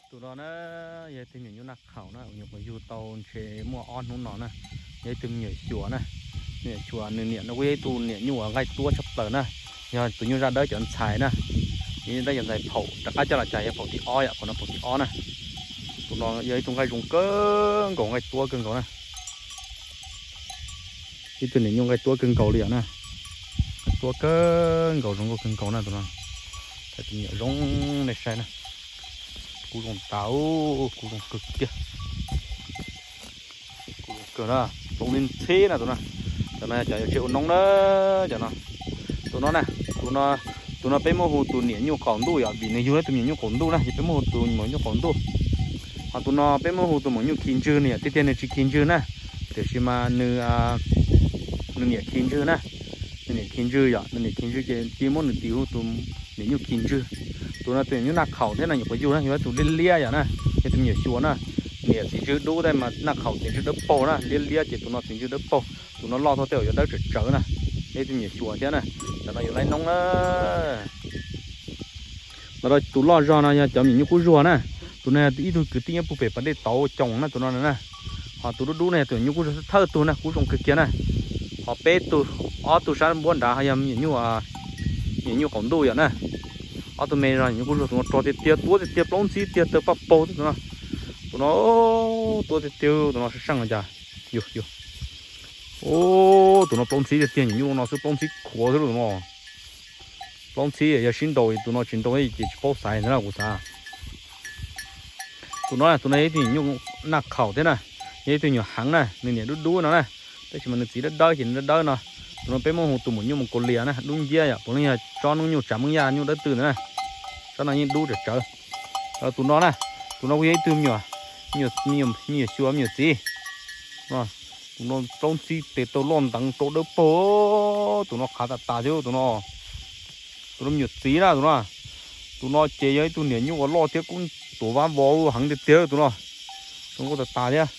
Tus no na, yog ib tug me nyuam nyuj naj khaum na, nyuam qhuav yug tau ntshe muaj ob hnub no na. Yog ib tug me nyuam xyuas na, me nyuam xyuas. Nws niam no kuj yog ib tug niam nyuj uas nqaij tuab tshaj plaws na. Yog tus nyuj zaj dawb cov ntxhais na, yog zaj dawb cov ntxhais phaum rov qab coj los cas yog phaum thib ob yom, phaum no phaum thib ob na. Tus no yog ib tug nqaij zoo kawg nkaus, nqaij tuab kawg nkaus na. Ib tug niam nyuj nqaij tuab kawg nkaus li yom na. Nqaij tuab kawg nkaus, zoo nkauj kawg nkaus na tus no. Thaum tus me nyuam zoo nej saib na, kub zoo tas, kub zoo kawg kiag. Kub zoo kawg na, plooj ntxhib ntxhib na tus no. Cov no yog cov yuav tseg ua noob na, cov no. Tus no na, tus no, tus no peb muab hu tus niam nyuj qaum ntuj yom, vim nws yug ib tug me nyuam nyuj qaum ntuj na, yog peb muab hu tus maum nyuj qaum ntuj. Ho tus no peb muab hu tus maum nyuj khi ntswg, nws yom, tiag tiag nws tsis khi ntswg na, tiam sis mas nws, nws niam khi ntswg na. Nws niam khi ntswg yom, nws niam khi ntswg ces cia muab nws tis hu tus niam nyuj khi ntswg. Tus no tus niam nyuj naj khaum thiab no, nyuam qhuav yug na, yog ib tus liab liab yom na, yog tus me nyuam xyuas na. Niam txiv ntswg dub tab mas naj khaum txiv ntswg dawb paug na, liab liab ces tus no txiv ntswg dawb paug. Tus no loj tau tej zaum yuav dawb tsawv tsawv na, yog ib tug me nyuam xyuas thiab na. Cov no yuav laib noob na. Los rau tus loj zog no yog cov me nyuam nyuj qub zuag na. Tus no yog ib tug kwv tij nyob puag pem pas dej tauv coos na tus no na. Ho tus dub dub no yog tus nyuj qub zuag thawj tug na, kub zoo kawg kiag na. Ho peb tug, ob tug sab npuab nrad yog me nyuam nyuj, me nyuam nyuj qaum ntuj yom na. Ob tug me zog nyuam nyuj qub zuag, tus no rog tiag tiag, tuab tiag tiag, plaub ntxhib tiag, taw paj paug xwb tus no. Tus no tuab tiag tiag, tus no sab seej no cas. Yus, yus. Tus no plaub ntxhib tiag tiag, nyuam nyuj no xwb plaub ntxhib khuav xwb tus no. Plaub ntxhib yog sib nraus, tus no tsis nraus ces tsis paub xaiv ntag na kuv xav. Tus no, tus no yog ib tug nyuam nyuj naj khaum thiab na, yog ib tug nyuam heev na, nws niam dub dub no na, tab sis mas nws txiv dawb dawb ces nws dawb dawb no. Tus no peb muab hu tus maum nyuj Mos Kaus Lias na, dub nciab yom, puav leej yog tsob noob nyuj tsav Hmoob Yaj nyuj dawb tw ntawd na. Tsob no yeej dub tsawv tsawv. Tus no na, tus no kuj yog ib tug me nyuam, me nyuam xyuas me nyuam txiv. Tus no plaub ntxhib tes taw loj nteev rau dawb paug, tus no qhav tas tas thiab tus no. Tus no me nyuam txiv na tus no. Tus no ces yog ib tug niam nyuj uas loj thiab kub tuav vab vos heev tiag tiag tus no. Zoo nkauj tas tas thiab.